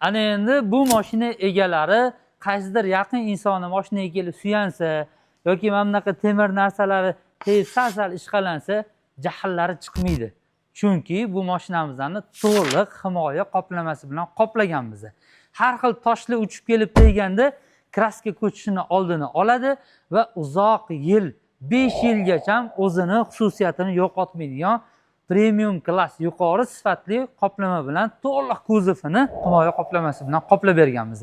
Ana endi bu mashina egalari qaysidir yaqin insoni mashinaga kelib suyansa yoki mana bunaqa temir narsalari tegib sal sal ishqalansa, jahllari chiqmaydi. Chunki bu mashinamizni to'liq himoya qoplamasi bilan qoplaganmiz. Har xil toshli uchib kelib teganda краска ko'chishini oldini oladi va uzoq yil, 5 yilgacha o'zini xususiyatini yo'qotmaydigan premium klass, yuqori sifatli qoplama bilan to'liq kuzovini himoya qoplamasi bilan qoplab berganmiz.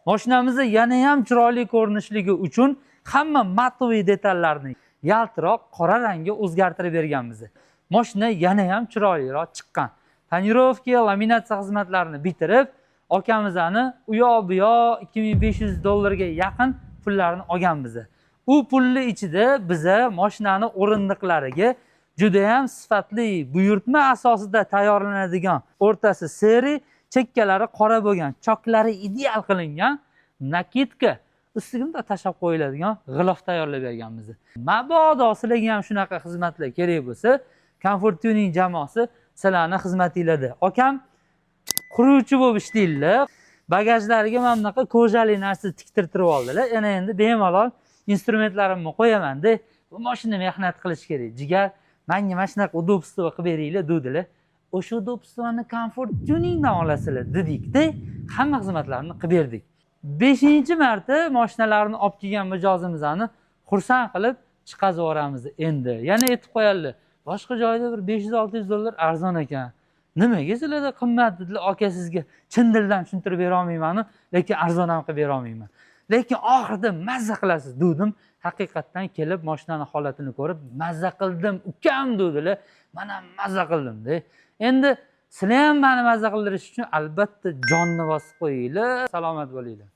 Mashinamizni yana ham chiroyli ko'rinishligi uchun hamma матовый detallarni yaltiroq qora rangga o'zgartirib berganmiz. Mashina yana ham chiroyliroq chiqqan. Тонировка, laminatsiya xizmatlarini bitirib, akamizni u yoq bu yoq 2500 dollarga yaqin pullarni olganmiz. U pulni ichida biza mashinani o'rindiqlariga judayam sifatli, buyurtma asosida tayyorlanadigan, o'rtasi серый, chekkalari qora bo'lgan, choklari ideal qilingan накидка, ustiga bundoq tashlab qo'yiladigan g'ilof tayyorlab berganmiz. Mabodo sizlarga ham shunaqa xizmatlar kerak bo'lsa, Comfort Tuning jamoasi sizlarni xizmatinglarda. Akam quruvchi bo'lib ishlaydilar. Bagajlariga mana bunaqa кожа li narsa tiktirtirib oldilar. Ana endi bemalol instrumentlarimni qo'yamanda, bu mashina mehnat qilish kerak, jigar, manga mana shunaqa удобство qilib beringlar, dedilar. O'sha удобство ni Comfort Tuningdan olasizlar, dedikda, hamma xizmatlarni qilib berdik. Beshinchi marta mashinalarni olib kelgan mijozimizni xursand qilib chiqazib yuboramiz. Endi yana aytib qo'yadilar, boshqa joyda bir 500-600 dollar arzon ekan, nimaga sizlarda qimmat, dedilar. Aka, sizga chin dildan tushuntirib bera olmaymanu, lekin arzon ham qilib bera olmayman, lekin oxirida mazza qilasiz, dedim. Haqiqatdan kelib mashinani holatini ko'rib, "Mazza qildim, ukam", dedilar. Man ham mazza qildimda. Endi sizlar ham mani mazza qildirish uchun albatta jonni bosib qo'yinglar. Salomat bo'linglar.